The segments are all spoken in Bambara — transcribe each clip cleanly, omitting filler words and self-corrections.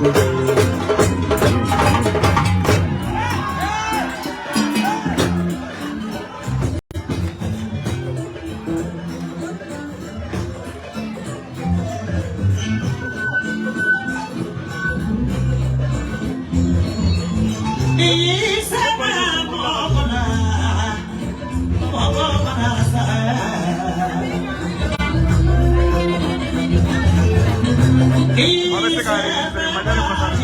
A bɛ se ka enregistrer Majani Fasani.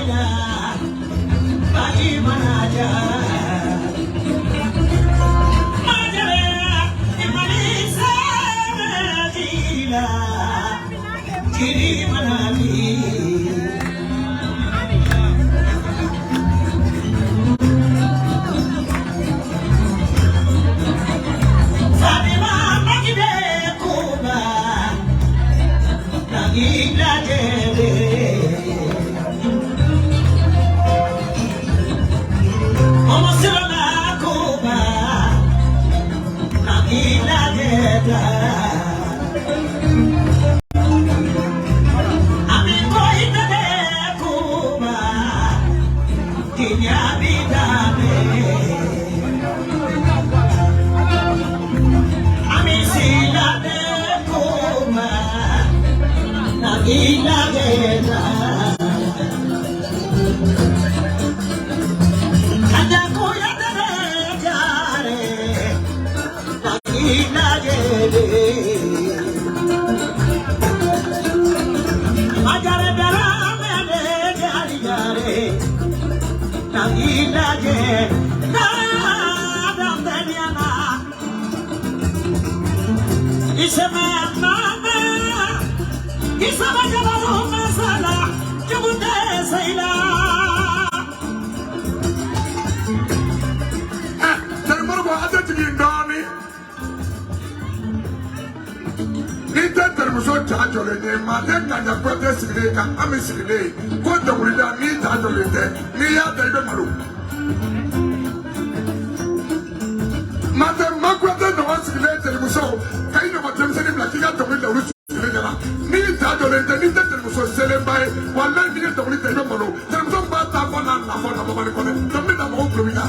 Jeli Modibo a tɛ jigin dɔɔnin. N'i tɛ terimuso ja jɔlen ye, maa tɛ Kanja Kuyate sigilen ka Ami sigilen ye ko dɔnkilida n'i ja jɔlen tɛ, n'i y'a da i bɛ malo. Maa tɛ Ma Kuyate ɲɔgɔn sigilen terimuso ka i ɲɔgɔn denmisɛnnin bila k'i ka dɔnkili da olu sigilen ɲɛna. N'i ja jɔlen tɛ, n'i tɛ terimuso selenba ye, walayi n'i ye dɔnkili da i bɛ malo. Terimuso min b'a ta fɔ n'a na fɔ na Mamadi Kɔnɛ, dɔnkili da mɔgɔw tulo b'i la.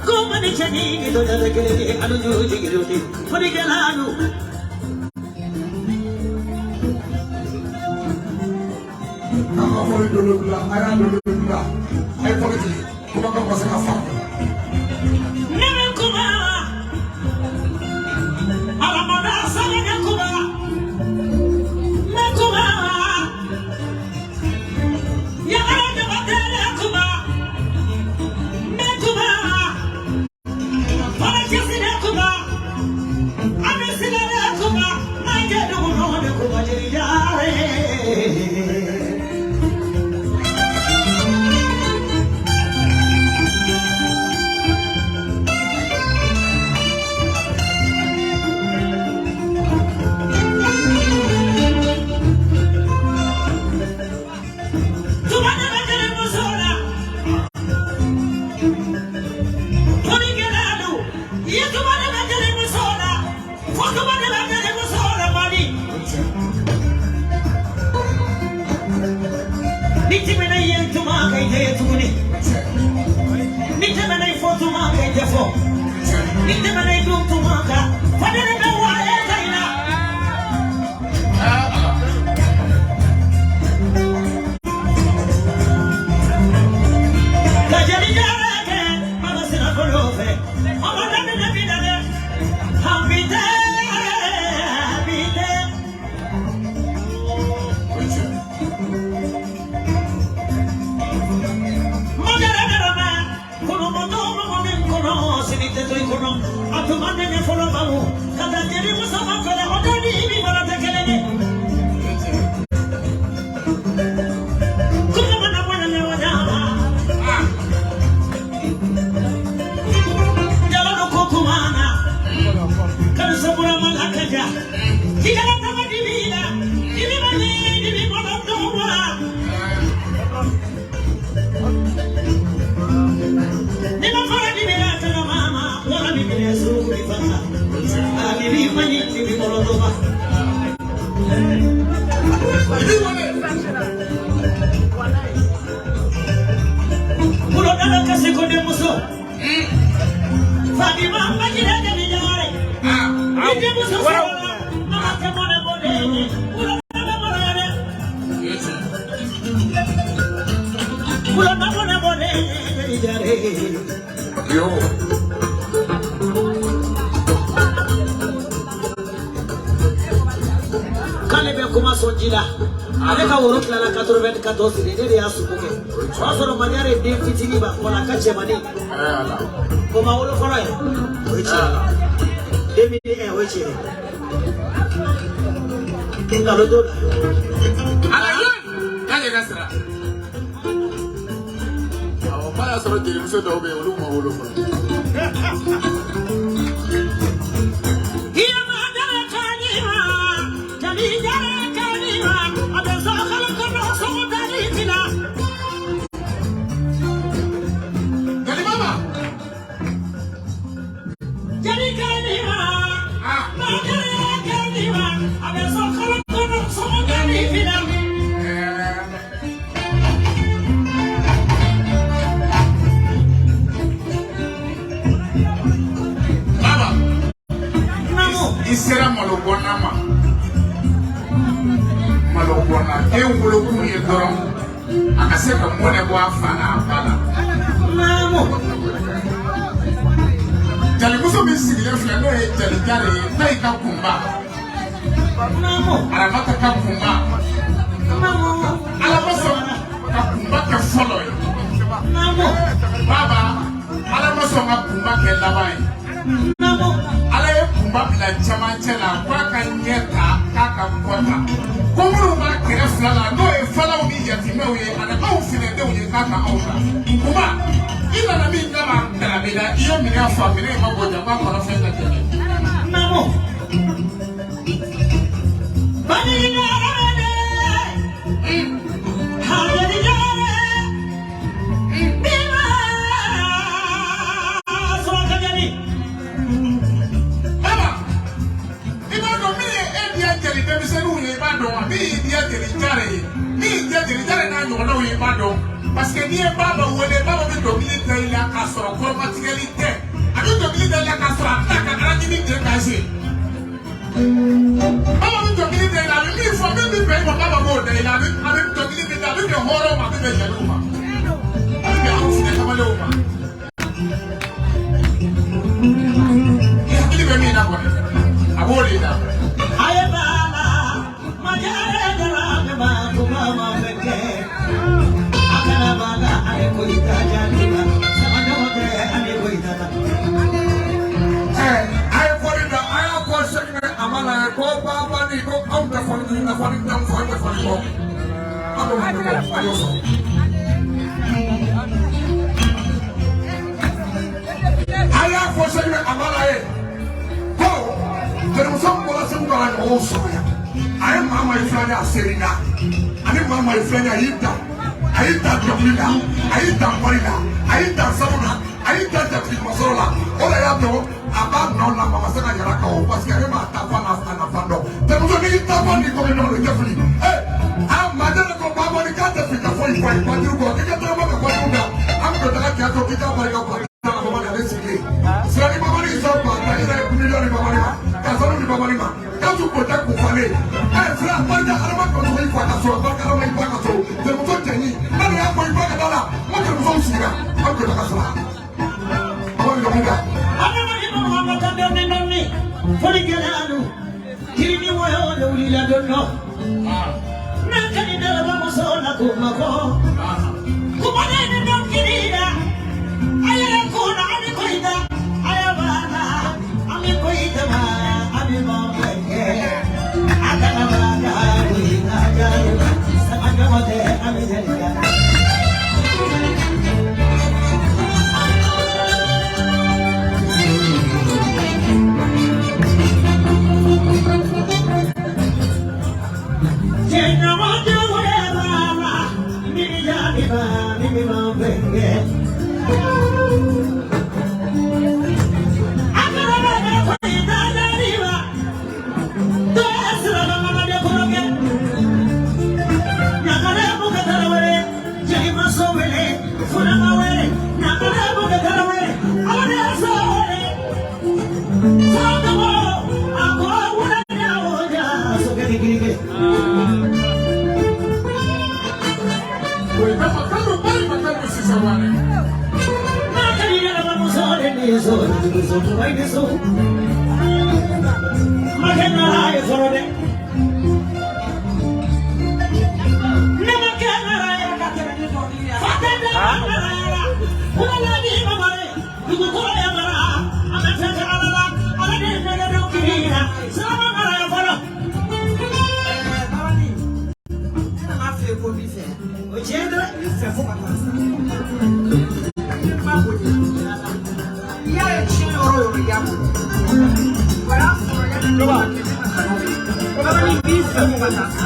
Ko mani cɛni ni dɔ tɛ kelen ye alu jigirudi fɔlikɛlalu. An ka fɔli dolo bila, a y'a dolo bila, a ye fɔli jigin, kumakan ka se ka faamu. Ne bɛ kuma alamada sɛgɛnɛ kuma n bɛ kuma yagara jabatɛrɛ kuma n bɛ kuma fana cɛsirɛ kuma an bɛ silamɛ kuma an jɛ dugu de kuma jeli jare. Tuma ne bɛ jeli muso la fɔlikɛlalu ye tuma ne bɛ jeli muso la fo tuma ne bɛ jeli muso la Mali. Ni tɛmɛna yen tuma ka i tɛ ye tuguni. Ni tɛmɛna i fɔ tuma ka i tɛ fɔ. Ni tɛmɛna i dun tuma kan fadeli bɛ wa e ta i la. Ka jeli jara kɛ mama sinafɔlɔ fɛ ọmọ daminɛ bi la dɛ bi tɛ bi tɛ. Magara garama kolomoto mɔgɔ min kɔnɔ sini tɛ to i kɔnɔ a tun ma nɛgɛ fɔlɔ bawo ka taa jeli muso ma fɛlɛ o tɛ ni min fana tɛ kelen ye. Kuma mana bɔ ɲɛ wa ɲama jalo ko kuma na karisa burama la ka ja k'i kana taga dibi la dibi ma ni dibi mɔgɔ dɔn wa. Ni ma fara dibi la taga mama wala mi minɛ suruku bi fanga a dibi ma ni dibi mɔgɔ dɔn wa. Kulo dala kasi ko denmuso Fatima majira jali jare ni denmuso sɔrɔla mama tɛ mɔnɛ bɔ den ye kulo dala mɔnɛ dɛ kulo na mɔnɛ bɔ den ye jali jare. Yo. K'ale bɛ kuma sɔn ji la ale ka woro tilala 94 de ne de y'a sugo kɛ o y'a sɔrɔ Madiya de den fitinin b'a kɔ la a ka cɛmannin o ma wolo fɔlɔ ye o ye tiɲɛ ye 2001 o ye tiɲɛ ye nkalon t'o la. Ala ye k'ale ka sira. Awɔ, k'a y'a sɔrɔ jelimuso dɔw bɛ yen olu ma wolo fɔlɔ. Iya ma dara kanima, jali jara kanima, a bɛ sɔrɔ kalo kɔnɔ sogo tali fila. Jeli mama. Jali kanima, ma dara kanima, a bɛ sɔrɔ kalo kɔnɔ sogo tali fila. Baba, Namu, i sera malobɔnna ma. Malobɔnna den wolokun ye dɔrɔn a ka se ka mɔnɛ bɔ a fa n'a ba la. Namu, Jalimuso min sigilen filɛ n'o ye jalijare ye n'a y'i ka kunba Namu, Aramata ka kunba Namu, Ala ma sɔn ka kunba kɛ fɔlɔ ye. Namu, Baba, Ala ma sɔn ka kunba kɛ laban ye. Namu, Ala ye kunba bila cɛmancɛ la k'a ka ɲɛ ta k'a ka kɔ ta ko minnu b'a kɛrɛ fila la n'o ye falaw ni yatimɛw ye ani anw finɛdenw ye k'a ka anw ta. Kunba, i nana min kama darabela i ye minɛn fa minɛn in ma bɔ jan k'a kɔnɔ fɛn ka tɛmɛ. Namu. Bani jara ha jali jara, bima suraka jali. Baba, i b'a dɔn min ye e diya jeli denmisɛnninw ye i b'a dɔn wa min y'i diya jeli jare ye min y'i diya jeli jare n'a ɲɔgɔnnaw ye i b'a dɔn parce que n'i ye baba wele baba bɛ dɔnkili da i la k'a sɔrɔ kɔrɔma t'i Baba bɛ dɔnkili da i la, a bɛ min fɔ, min bɛ bɛn i ma, Baba b'o da i la. A bɛ dɔnkili min da, a bɛ bɛn hɔrɔnw ma, a bɛ bɛn jeliw ma, a bɛ bɛn anw funɛ kamalenw ma. I hakili bɛ min na kɔni, a b'o de da. Aye bala majare dara ma kuma ma feke akana bala ale koita jaliba sama te ale koita ta. A ye fɔli da, a y'a fɔ sɛgɛnɛ a ma na ye ko baba ni ko anw tɛ fɔli ɲini na, fɔli t'anw fɔ, an tɛ fɔli kɔ, an b'o fɔ, a y'o sɔrɔ. A y'a fɔ sɛgɛnɛ a ma na ye ko jelimuso min bɔra Segu ka na ɲɔgɔnw sɔrɔ yan, a ye maa maa ye filɛ a ser'i la, ani maa maa ye filɛ a y'i dan, a y'i dan dɔnkili la, a y'i dan wari la, a y'i dan sanu na, a y'i dan jatigi masɔrɔ la. O de y'a to a b'a nɔ la, maa ma se ka yɛlɛ kan o, parce que ale m'a ta fɔ a nafa dɔn. Jelimuso, n'i y'i ta fɔ n'i ko bɛ ɲɔgɔn i tɛ fili. A maa ko baba ni k'a tɛ fili ka foyi fɔ a ye wajibi kɔ k'i ka tagama ka wajibi da, an bɛ don daga cɛ to k'i ka barika bɔ a la. Babani ale sigilen sira ni babani sɔn ba ta i yɛrɛ ye miliyɔn ni babani ma ka sanu di babani ma k'a tun ko tɛ kun falen. Fila barika adama kɔsɔn i fa ka so, barika adama i ba ka so. Jelimuso cɛɲi n'ale y'a fɔ i ba ka da la, n ko jelimusow sigira, an bɛ don daga sɔrɔ babani dɔnkili da. Adama ni Muhammad donni donni foli gɛlɛyalu kirini woyo de wulila don dɔ n'a ka di dalaba muso la ko ma ko kuma ne ni dɔnkili la a yɛrɛ kunna ani koyita a y'a bala ani koyita ma ani ma fɛnkɛ a kana baga koyita jaliba sama ɲɔgɔn tɛ ani jɛnɛya. Koyita ma kan don bari ma kan don sisan wa dɛ. Babani, ne nana fɛ ko b'i fɛ. I fɛ fo ka taa sa. I ba bonya. I y'a ye diɲɛ yɔrɔ o yɔrɔ i y'a bonya. O y'a sɔrɔ yanni ne ka kɛ ne ka kanu ye. Babani b'i fɛ fo ka taa sa.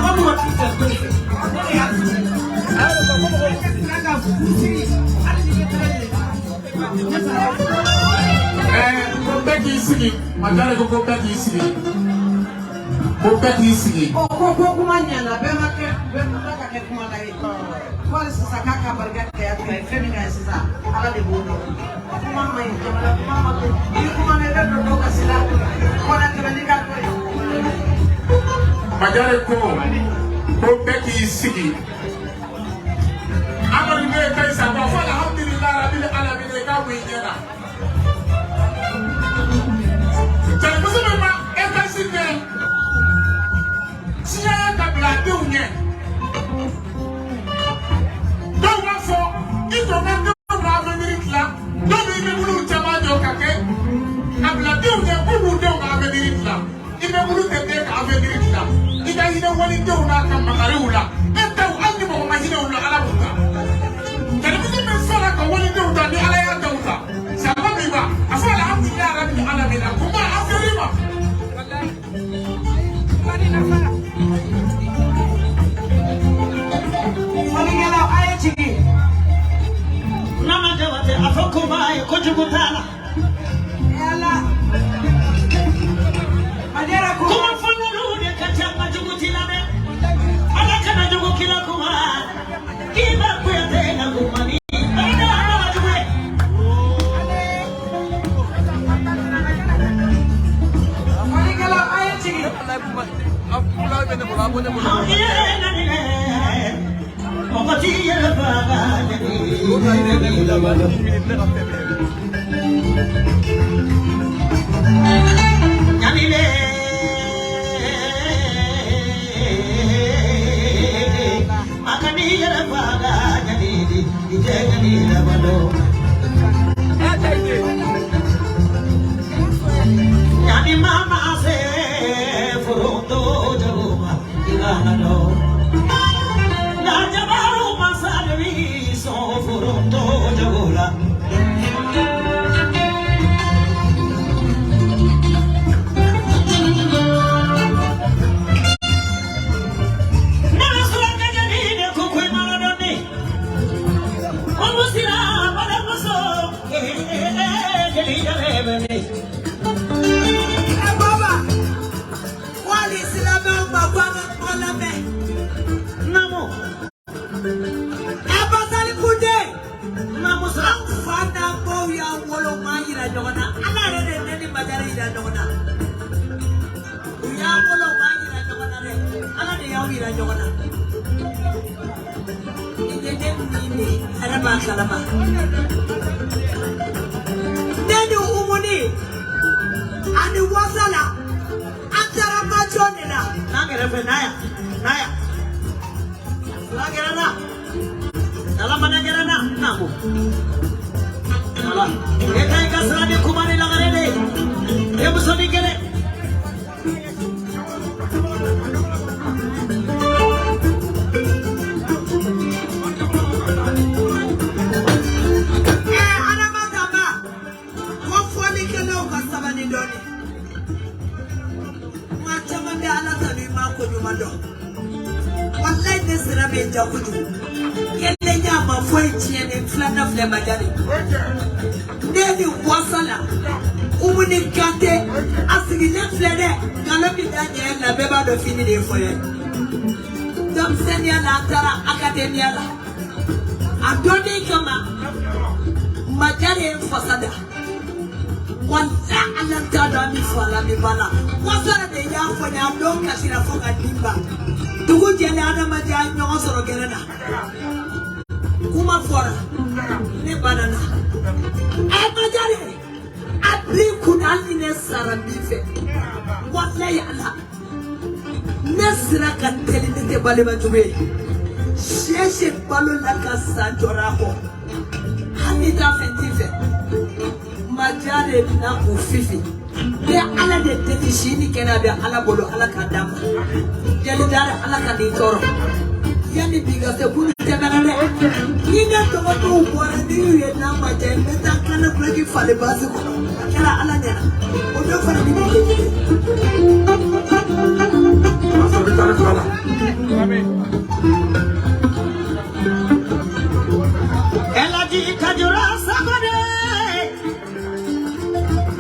Mɔgɔ mɔgɔ t'i fɛ t'o fɛ. Ne de y'a f'i ye. Ne ka sira ka furusiri hali ni bɛ taa de. Ne taara. Ko bɛɛ k'i sigi, Majare ko bɛɛ k'i sigi, ko bɛɛ k'i sigi. O ko kuma ɲɛna, bɛɛ ma kɛ, bɛɛ ma ka kɛ kuma la ye. Ko hali sisan k'a ka barika kɛ a ye fɛn min kɛ sisan, Ala de b'o dɔn. Kuma ma ɲi, jamana kuma ma to. Ni kuma na i bɛ don dɔw kasi la. Kɔnɔ tɛmɛ n'i ka ko ye. Majare ko bɛɛ k'i sigi. Amadu ne ye Kayisa ko fɔ alhamdulilayi rabil alamin k'a bɔ i ɲɛ na. Jelimuso min ma ekasi kɛ tiɲɛ ka bila a denw ɲɛ. Dɔw b'a fɔ i tɔ ka denw ka avenir dilan, dɔw bɛ immeuble caman jɔ ka kɛ ka bila denw ɲɛ k'u b'u denw ka avenir dilan. Immeuble tɛ den ka avenir dilan. I ka hinɛ walidenw n'a ka makariw la. E taw hali ni mɔgɔ ma hinɛ u la, Ala b'u ta. Jelimuso min sɔnna ka walidenw ta ni Ala y'a taw ta. Saba min ba a fɔ alhamdulilayi rabil alamin kuma a feere ma. Fɔlikɛlaw a ye jigin. Nama jabate a fɔ ko ba ye kojugu t'a la. Yala. Majara ko. Kuma fɔlɔlu de ka ca nka jugu t'i la dɛ. Ala kana jugu k'i la kuma. K'i b'a kuyate la kuma ni. Ala ala jugu ye. Fɔlikɛlaw labalo. Ɲanile makani yɛrɛ faga ɲanili i tɛ ɲani labalo. Ɲani mama se foroto jagoma i kana dɔn. Lajabaru masalwi so foroto jagola. Ɛ baba, wali silamɛw ma ko an ka kuma lamɛn. Namo, Ɛ Basali Kunde, namo sira. An fa n'an baw y'an wolo k'an yira ɲɔgɔn na. Ala yɛrɛ de ne ni Majara yira ɲɔgɔn na. U y'an wolo k'an yira ɲɔgɔn na dɛ. Ala de y'aw yira ɲɔgɔn na. Nin ye ne min de ye, a yɛrɛ b'a kalama. Ne ni Umuni ani Wasala, an taara majɔ de la. N'an kɛrɛfɛ na yan, na yan. Fila kɛra na. Dala fana kɛra na. Namo. Ala. E ka i ka sira ni kuma ni lagare de ye. E muso ni kɛnɛ. Ɛ Adama Daba, ko fɔlikɛlaw ka sabali dɔɔni. Maa caman bɛ Ala tanu i m'a ko ɲuman dɔn. Walayi ne sira bɛ ja kojugu. Kelenya ma foyi tiɲɛ ni filanan filɛ Majari. Ne ni Wasala, Umuni Kante, a sigilen filɛ dɛ. Nkalon bɛ da ɲɛ la, bɛɛ b'a dɔn fini de ye fɔlɔ ye. Denmisɛnninya la, an taara akademiya la. A dɔnni kama, Majari ye n fasa da. Walayi Ala t'a dɔn an bɛ fa la, an bɛ ba la. Wasala de y'a fɔ n ye, a don kasira fo ka di ban. Dugu jɛlen adamadenya ye ɲɔgɔn sɔrɔ gɛrɛ na. Kuma fɔra, ne banna na. Ɛ Majari, a bil'i kunna hali ni ne sara n b'i fɛ. Walayi Ala, ne sira ka teli ne tɛ balima jugu ye. Sɛ sɛ balo la ka san jɔra a kɔ. Hali ni t'a fɛ n t'i fɛ. Majari na k'u fifi. N bɛ Ala de deli si ni kɛnɛya bɛ Ala bolo Ala k'a d'a ma. Jeli dara Ala ka n'i tɔɔrɔ. Yanni bi ka se kulu tɛmɛna dɛ. Ni ne dɔgɔtɔrɔw bɔra ni y'u ye n'a ma diya n bɛ taa kala kuloki falen baasi kɔnɔ. A kɛra Ala ɲɛna. O dɔ fana ni min tɛ kelen. Masa bɛ taa ne fila la. Elaji Kajura Sakode.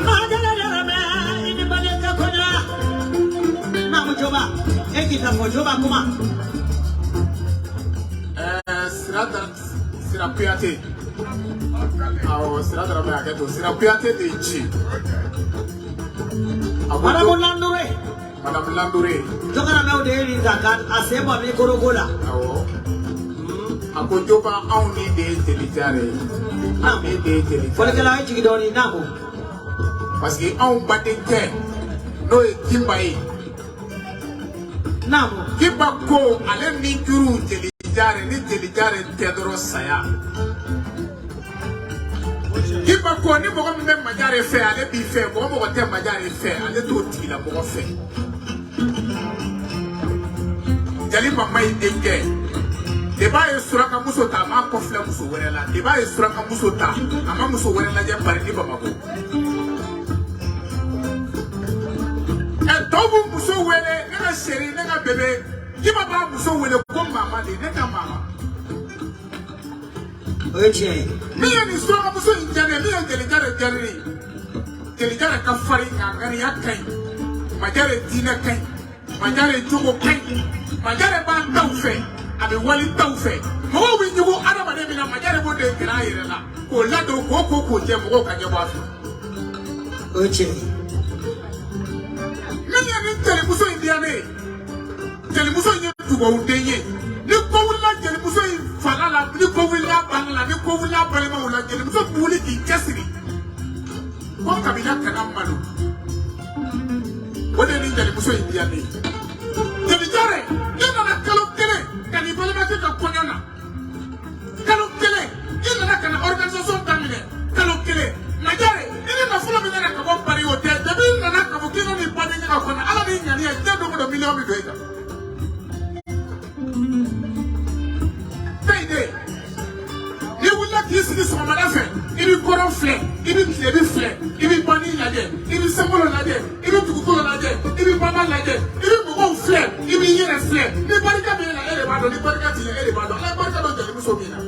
Majala Darame, ini balik ke konya. Namu coba, kita mau coba kuma. Sira Sira Kuyate. Awɔ, Sira Darame hakɛ to. Sira Kuyate de ye ci. A ko Madame Landure, Madame Landure. Jɔkɔrɔmɛw de ye nin ta ka a sen bɔ mikoroko la. Awɔ. A ko Joba anw ni de ye jeli jare ye. Anw ni de ye jeli jare. Fɔlikɛla ye jigin dɔɔnin naamu. Parce que anw badenkɛ n'o ye Kimba ye. Naamu. Kimba ko ale ni juru jeli jare ni jeli jare tɛ dɔrɔn saya. Kimba ko ni mɔgɔ min bɛ Majare fɛ ale b'i fɛ, mɔgɔ mɔgɔ tɛ Majare fɛ ale t'o tigilamɔgɔ fɛ. Jali mama y'i denkɛ. Deba ye surakamuso ta a m'a kɔfilɛ muso wɛrɛ la. Deba ye surakamuso ta a ma muso wɛrɛ lajɛ bari ni Bamakɔ. Ɛ tɔw b'u muso wele ne ka seri ne ka bebe. Kimba b'a muso wele ko mama de ne ka mama. O ye tiɲɛ ye. Min ye nin surakamuso in diya ne ye, min ye Jeli Jare diya ne ye. Jeli Jare ka farin a ŋaniya ka ɲi. Majare diinɛ ka ɲi. Majare jogo ka ɲi. Majare b'a taw fɛ. A bɛ wali taw fɛ. Mɔgɔw bɛ ɲugu adamaden min na Majare b'o de gɛrɛ a yɛrɛ la. K'o ladon k'o ko k'o jɛ mɔgɔw ka ɲɛbɔ a fɛ. O ye tiɲɛ ye. Min ye nin jelimuso in diya ne ye. Jelimuso in ye dugawuden ye. Ni ko wulila jelimuso in fala la ni ko wulila banna la ni ko wulila balimaw la jelimuso bɛ wuli k'i cɛsiri ko kabila kana malo o de ni jelimuso in diya ne ye jelijare e nana kalo kelen ka n'i balimakɛ ka kɔɲɔ na kalo kelen i nana ka na organisation daminɛ kalo kelen Majare i ni nafolo min nana ka bɔ Paris o tɛ depuis i nana ka fɔ k'i nana i badenkɛ ka kɔnɔ ala n'i ŋaniya diɲɛ don o don miliyɔn bɛ don e kan. Bɛɛ n'i wulila k'i sigi sɔgɔmada fɛ i bɛ kɔrɔn filɛ i bɛ tilebin filɛ i bɛ bani lajɛ i bɛ sankolo lajɛ i bɛ dugukolo lajɛ i bɛ bama lajɛ i bɛ mɔgɔw filɛ i b'i yɛrɛ filɛ ni barika b'e la e de b'a dɔn ni barika t'i la e de b'a dɔn ala ye barika don jelimuso min na.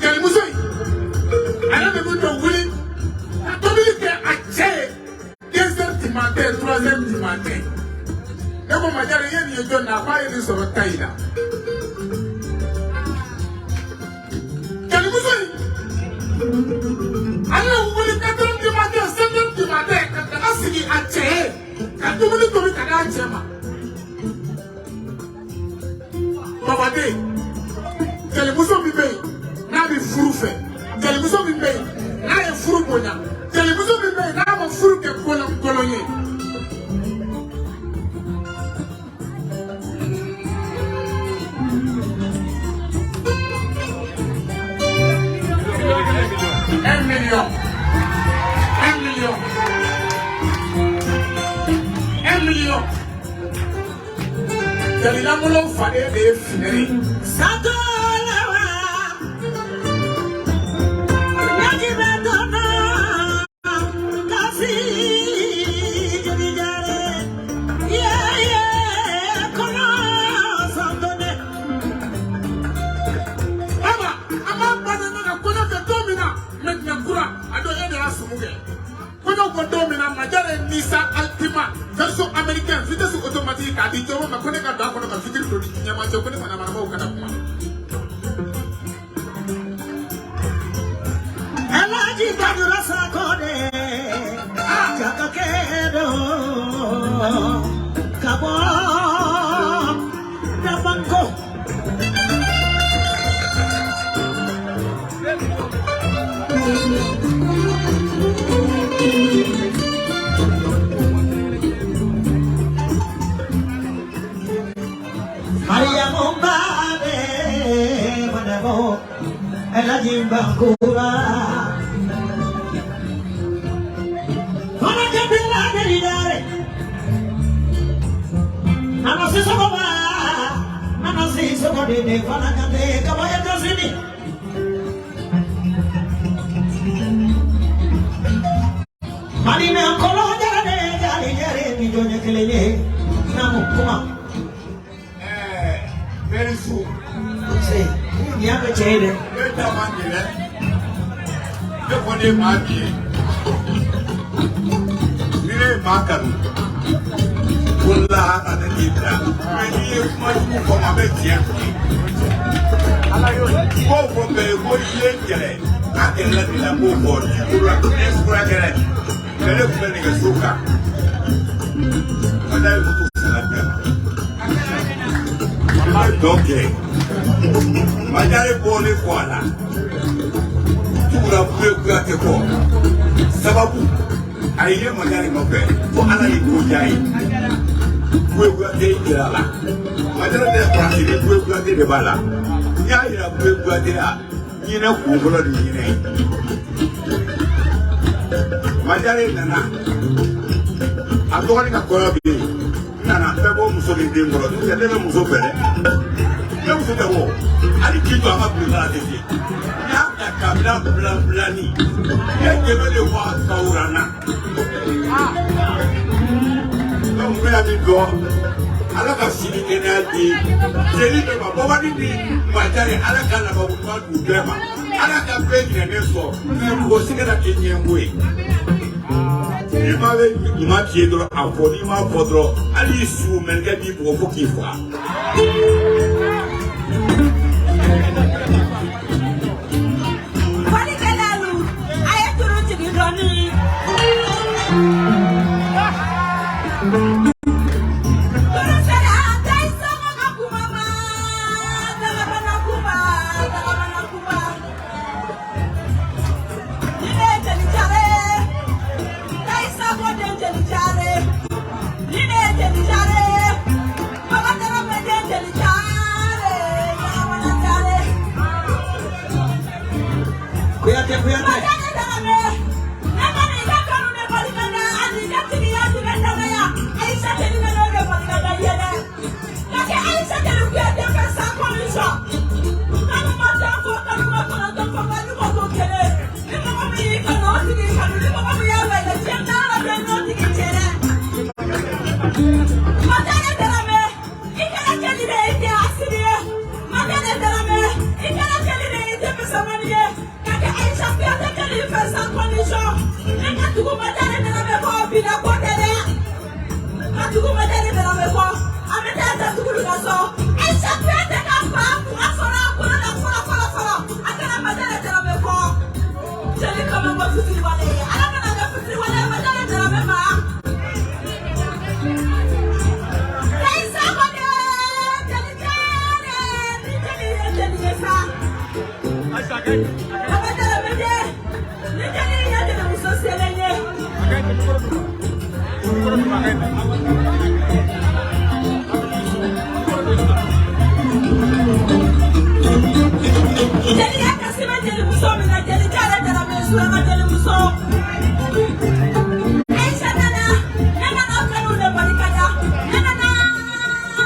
Jelimuso in ale de bɛ don wuli ka tobili kɛ a cɛ ye 2h du matin 3h du matin. Ne ko Majare i ye nin ye jɔn na a k'a ye nin sɔrɔ ta in na. Jelimuso in ale bɛ wuli 4h du matin 5h du matin ka daga sigi a cɛ ye ka dumuni tobi ka d'a cɛ ma. Babaden jelimuso min bɛ yen n'a bɛ furu fɛ jelimuso min bɛ yen n'a ye furu bonya jelimuso min bɛ yen n'a ma furu kɛ kolonkolon ye. Un million. Un million. Un million. Jelilankolon faden de ye finɛ ye. Satolawa, yajibe donna, kasi jelijare, ye ye kono santone. Baba, an b'a badenkɛ ka kɔɲɔ kɛ don min na, maintenant kura, a don e de y'a sumu kɛ. Kɔɲɔ bɔ don min na, Majare ye Nissan Altima version américaine vitesse automatique k'a di jɔn ma ko ne ka don a kɔnɔ ka fitiri don ni ɲɛma cɛ ko ne fana marabagaw kana kuma. Alhaji Badura Sakode, Jakakedo, Kabo, Nabanko. Maria Mumbabe, Manabo, Alhaji Bakura. Berisu. Ni y'a kɛ cɛ ye dɛ. Ne ta man di dɛ. Ne kɔni ye maa min ye. Ni ne ye maa kanu. Ko lahara ne t'i bila. Mɛ n'i ye kuma jugu fɔ ma, n bɛ tiɲɛ f'i ye. K'o fɔ bɛɛ ye ko i ye n kɛlɛ. A kɛlɛla de la k'o fɔ. Ne fura kɛlɛ. Mɛ ne tun bɛ nɛgɛso kan. Ka da ye moto sara bɛɛ ma. Ne bɛ dɔ kɛ. Majare bɔlen kɔ a la. Tugura Buye Kuyate kɔ. Sababu a ye ne Majare nɔfɛ fo Ala ye ko diya ye. Buye Kuyate yira la. Majare tɛ Faransi ni Buye Kuyate de b'a la. N y'a yira Buye Kuyate la ɲinɛ kun fɔlɔ de ɲinɛ ye. Majare nana a dɔgɔnin ka kɔɲɔ bɛ yen. N nana n bɛ bɔ muso ni den kɔrɔ. N'o tɛ ne bɛ muso fɛ dɛ. Ne muso tɛ bɔ. Hali k'i to an ka bulon la tɛ se. N y'a ta kabila bila bilani. Ne ye dɛmɛ de bɔ a kawura na. Donc n bɛna min dɔn Ala ka sini kɛnɛya di jeli bɛɛ ma Bɔbani ni Majare Ala ka laban ɲuman d'u bɛɛ ma. Ala ka bɛɛ ɲinɛnen sɔrɔ. Mɛ mɔgɔ si kana kɛ ɲɛngo ye. N'i ma bɛ ɲuman k'i ye dɔrɔn a fɔ n'i m'a fɔ dɔrɔn hali i su mɛlɛkɛ b'i bugɔ fo k'i faga. Fɔlikɛlalu, a ye turu jigin dɔɔni. Turu sera. Kuyate. Majare Darame, ne ma n'i ka kanu de barika da ani i ka tigiya n'i ka danaya. Aïcha Jeli bɛ n'o de barika da i ye dɛ. Ka kɛ Aïcha Jeli Kuyate fɛ sans condition. Kanu ma taa fɔ, kanu ma kɔnɔntɔn fɔ, nka n'u ma ko kelen. Ni mɔgɔ min y'i kanu, o tigi y'i kanu. Ni mɔgɔ min y'a fɛ, diɲɛ n'Ala bɛ n'o tigi cɛ dɛ. Majare Darame, i kɛra jeli de ye, i tɛ asiri ye. Majare Darame, i kɛra jeli de ye, i tɛ misɛnmanin ye. Ka kɛ Aïcha Kuyate jeli fɛ sans condition. Ne ka tugu Majare Darame kɔ, bi la ko tɛ dɛ. Ka tugu Majare Darame kɔ, an bɛ taa datuguli ka so. Aïcha Kuyate ka fa kun sɔrɔ a bolo la fɔlɔ fɔlɔ fɔlɔ. A kɛra Majare Darame kɔ. Jeli kama ma fitiriwale ye. Ala kana kɛ fitiriwale ye Majare Darame ma. Aïcha kɔni jeli jɛre, ni jeli ye jeli ye sa. Baba Darame den, ni jeli ye jelimuso selen ye. Jeli ya kasi bɛ jelimuso min na, jeli jɛre Darame suraka jelimuso. Aïcha nana, ne nana kanu de barika da. Ne nana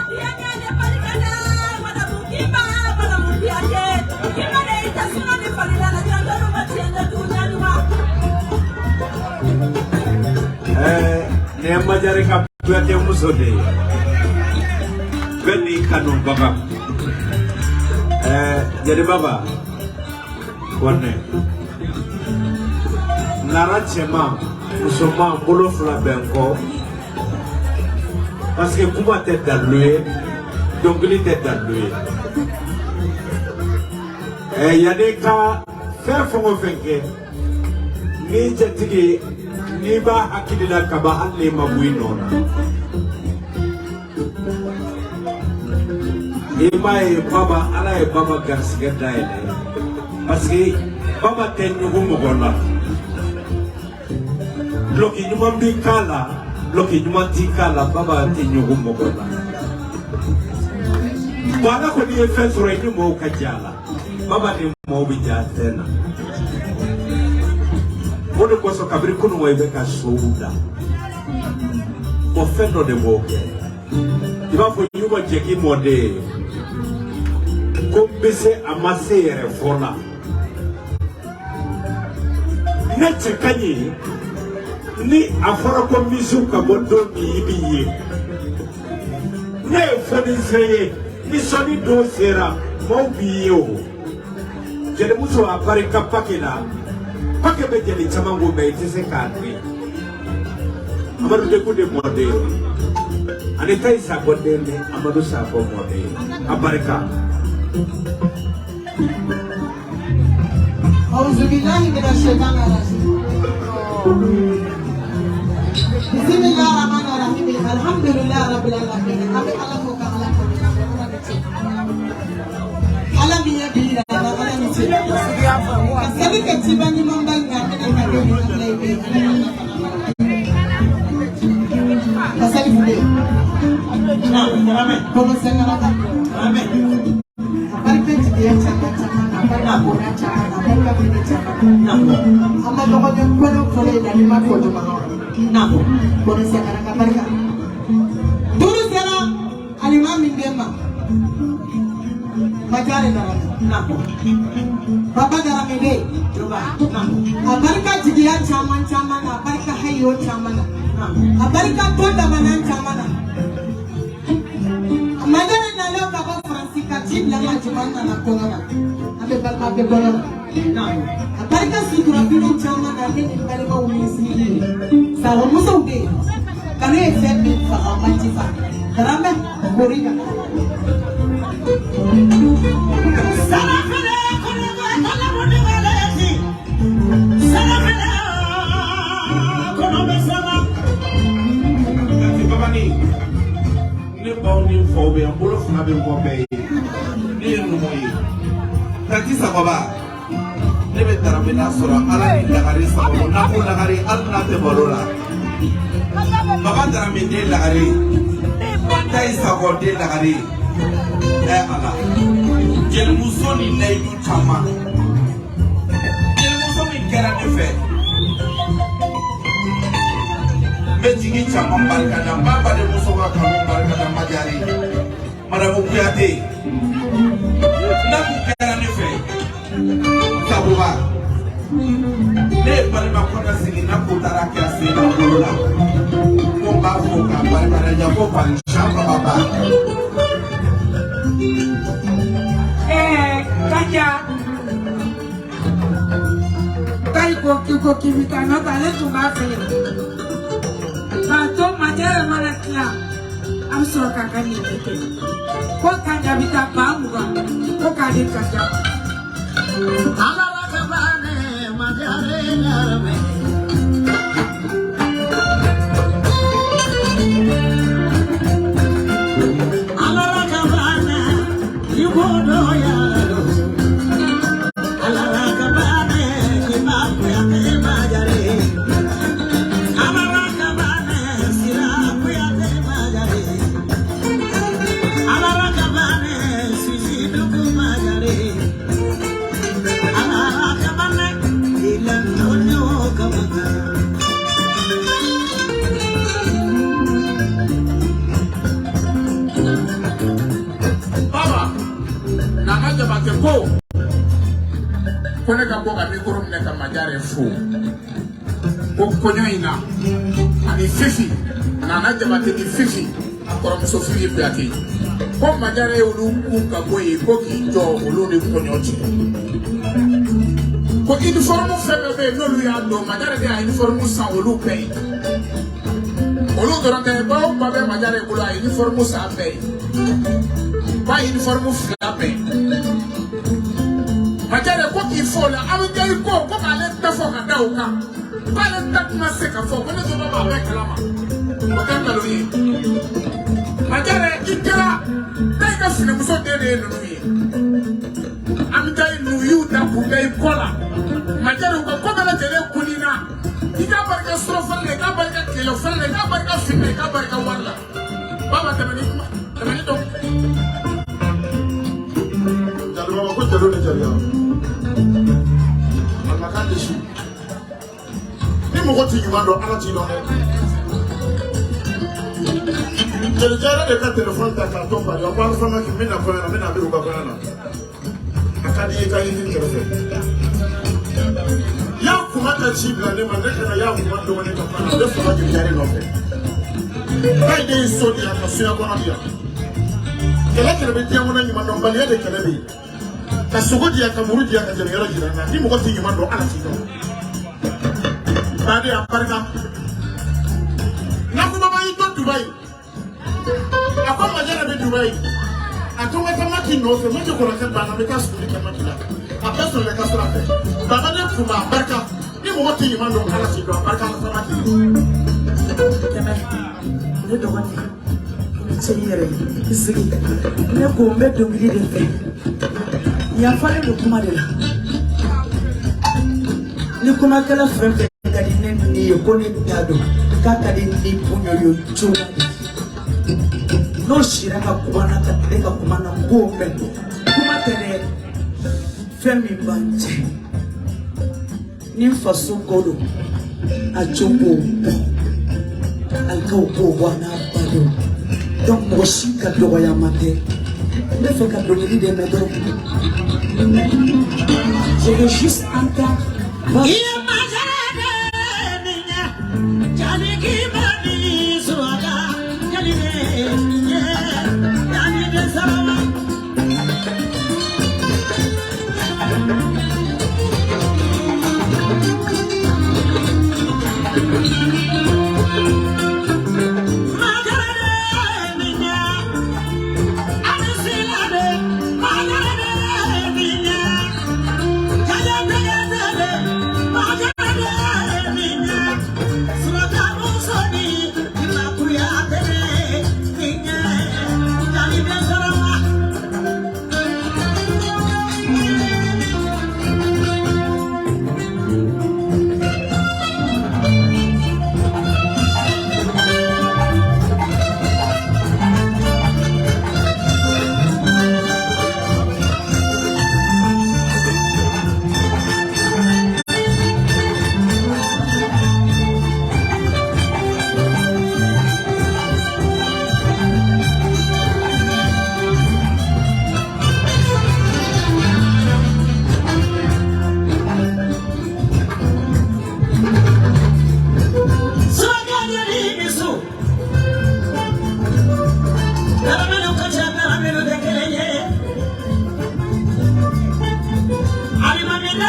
biɲɛ de barika da. Madamu Kimba, Madamu Kuyate. Kimba de y'i ta sunɔ ni falila la, janto ma tiɲɛ tɛ tugu ɲanima. Nin ye Majare ka Kuyate muso de ye. Bɛɛ n'i kanubaga. Jeli baba, Kɔnɛ. Nara cɛman, musoman, bolo fila bɛ n kɔ. Parce que kuma tɛ dalilu ye, dɔnkili tɛ dalilu ye. Yanni i ka fɛn o fɛn kɛ, n'i jatigi n'i b'a hakili la kaban hali n'i ma bɔ i nɔ na. I m'a ye baba, Ala ye baba garisigɛ dayɛlɛ. Parce que baba tɛ ɲugu mɔgɔ la. Dulɔki ɲuman b'i k'a la, dulɔki ɲuman t'i k'a la, baba tɛ ɲugu mɔgɔ la. Bon, ala kɔni ye fɛn sɔrɔ i ni mɔgɔw ka jɛ a la. Baba ni mɔgɔw bɛ jɛ a fɛn na. O de kosɔn kabini kunun i bɛ ka sow da. Bon, fɛn dɔ de b'o kɛ. I b'a fɔ y'u ka jɛki mɔden ye. Ko n bɛ se a ma se yɛrɛ fɔ la. Ne cɛ ka ɲi ni a fɔra ko misiw ka bɔ don min i b'i ye. Ne ye fɔnisere ye, ni sɔnni don sera maaw b'i ye o. Jelimuso a barika pake la, pake bɛ jeli caman ko mɛ i tɛ se k'a gɛn. Amadu Deku de mɔden ye. Ani Tayi Sakɔ den ni Amadu Sakɔ mɔden ye. A barika. أعوذ بالله من الشيطان الرجيم. بسم الله الرحمن الرحيم. الحمد لله رب العالمين. أبي الله فوق على كل ala min ye bi yira la, ala ni ce. Ka seli kɛ ciba ɲumanba in kan, ne ka den ni ala ye bi ka seli fule. Darame. Kɔnɔ sɛngara kan. Darame. A barika jigiya caman caman na, a barika bonya caman na, a barika minɛ caman na. An ma dɔgɔnin kɔnɔ fɔlɔ in na n'i ma fɔ juma kɔnɔ sɛngara ka barika. Duuru sera alima min den ma. Majare Darame. Baba Darame den. A barika jigiya caman caman na, a barika hayo caman na. A barika tɔn damanan caman na. Majare nalen ka bɔ Faransi ka ci bila ka juma nana kɔnɔ na. An bɛ balima bɛ kɔnɔ na. A barika suturafiniw caman na, ne ni n balimaw ni sigi ye. Sakɔmusow bɛ yen. Kanu ye fɛn min faga man ci fa. Darame kori ka. Sarafele kɔnɔgɔ kalamu ni walesi. Sarafele kɔnɔ bɛ sama. Kati babani, ne baw ni n faw bɛ yan, bolo fila bɛ n kɔ bɛɛ ye. Ne ye numu ye. Kati Sagoba, ne bɛ Darame sɔrɔ Ala ni lagare sababu n'a ko lagare hali n'a tɛ balo la. Baba Darame den lagare, Tayi Sakɔ den lagare. Ala, jelimuso ni layidu caman. Jelimuso min ne fɛ, n bɛ jigi caman barika da, n b'a badenmuso ka kanu barika da. Majari Madamu Kuyate n'a kun kɛra ne fɛ, sabuba ne ye balima kɔnɔ sigi n'a ko taara kɛ a sen na bolo la, ko n b'a fɔ k'a barika da janko Parishan Baba. Kanja Kayi ko k'i ko k'i bɛ taa, n'o tɛ ale tun b'a fɛ k'a to majɛ yɛrɛ mana tila, a bɛ sɔrɔ k'a ka nin kɛ ko Kanja bɛ taa 20,000 ko k'a di Kanja ma. Baba Nana Jabate ko ne ka bɔ ka mikoro minɛ ka Majare fo, ko kɔɲɔ in na ani Fifi Nana Jabate ni Fifi a kɔrɔmuso Fifi Kuyate, ko Majare ye olu kun ka bɔ yen ko k'i jɔ olu ni kɔɲɔ cɛ, ko uniforme fɛn bɛɛ bɛ yen n'olu y'a don, Majare de y'a uniforme san olu bɛɛ ye, olu dɔrɔn tɛ, baw ba bɛ Majare bolo a ye uniforme san bɛɛ ye, k'a ye uniforme fila bɛɛ. Majare ko k'i fɔ o la, aw bɛ jaabi ko k'ale ta fɔ ka da o kan, k'ale ta kuma se ka fɔ, ko ne donna b'a bɛɛ kalama, o tɛ nkalon ye. Majare i kɛra taa i ka finimuso den de ye ninnu ye, an bɛ taa ninnu y'u ta k'u da i kɔ la. Majare u ka ko bɛɛ lajɛlen kun na, i k'a barika sɔrɔ fana la, i k'a barika kɛlɛ fana la, i k'a barika fini la, i k'a barika wari la. Baba tɛmɛ ni kuma tɛmɛ ni dɔn. Jaliba ko jalo ni jaliya a kan tɛ su ni mɔgɔ t'i ɲuman dɔn, Ala t'i dɔn dɛ. Jelikɛ yɛrɛ de ka telefɔni ta k'a to Paris, a ko Alifa Maki n bɛ na kɔɲɔ na, n bɛ na Abiru ka kɔɲɔ na, a ka di i ye ka ɲini kɛrɛfɛ. Y'a kuma ka ci bila ne ma, ne kana y'a kuma dɔgɔnin ka kuma na, ne faga jelikɛ yɛrɛ nɔfɛ. K'ayi de ye so di yan ka soya kɔnɔ di yan. Kɛlɛ kɛlɛ bɛ diɲɛ kɔnɔ, ɲuman dɔnbaliya de kɛlɛ bɛ yen. Ka sogo di yan ka muru di yan ka jɛnɛyɔrɔ jira n na, ni mɔgɔ t'i ɲuman dɔn, Ala t'i dɔn. Baden a barika. Nakubaba y'i to Dubayi. A ko Majara bɛ Dubayi. A ko n ka taa Maki nɔfɛ, Maki kɔrɔkɛ banna, n bɛ taa suguri kɛ Maki la. A bɛɛ sɔrɔla i ka sira fɛ. Baba ne kun b'a barika. Ni mɔgɔ t'i ɲuman dɔn, Ala t'i dɔn, a barika la Maki. Kɛmɛ ne dɔgɔnin i ni ce i yɛrɛ ye i sigi, ne ko n bɛ dɔnkili de fɛ, yafalen don kuma de la, ni kumakɛla fɛn fɛn ka di ne ni ye ko ne da don k'a ka di ni bonya ye cogo di, n'o sira ka kuma na ka tile ka kuma na n k'o mɛn, kuma tɛ dɛ, fɛn min b'an cɛ ni n faso ko don a jo b'o bɔ alikaw b'o bɔ a n'a badenw, donc mɔgɔ si ka dɔgɔyama tɛ, n bɛ fɛ ka dɔnkili de mɛn dɔrɔn. Je veux juste entendre.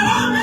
Daramɛ.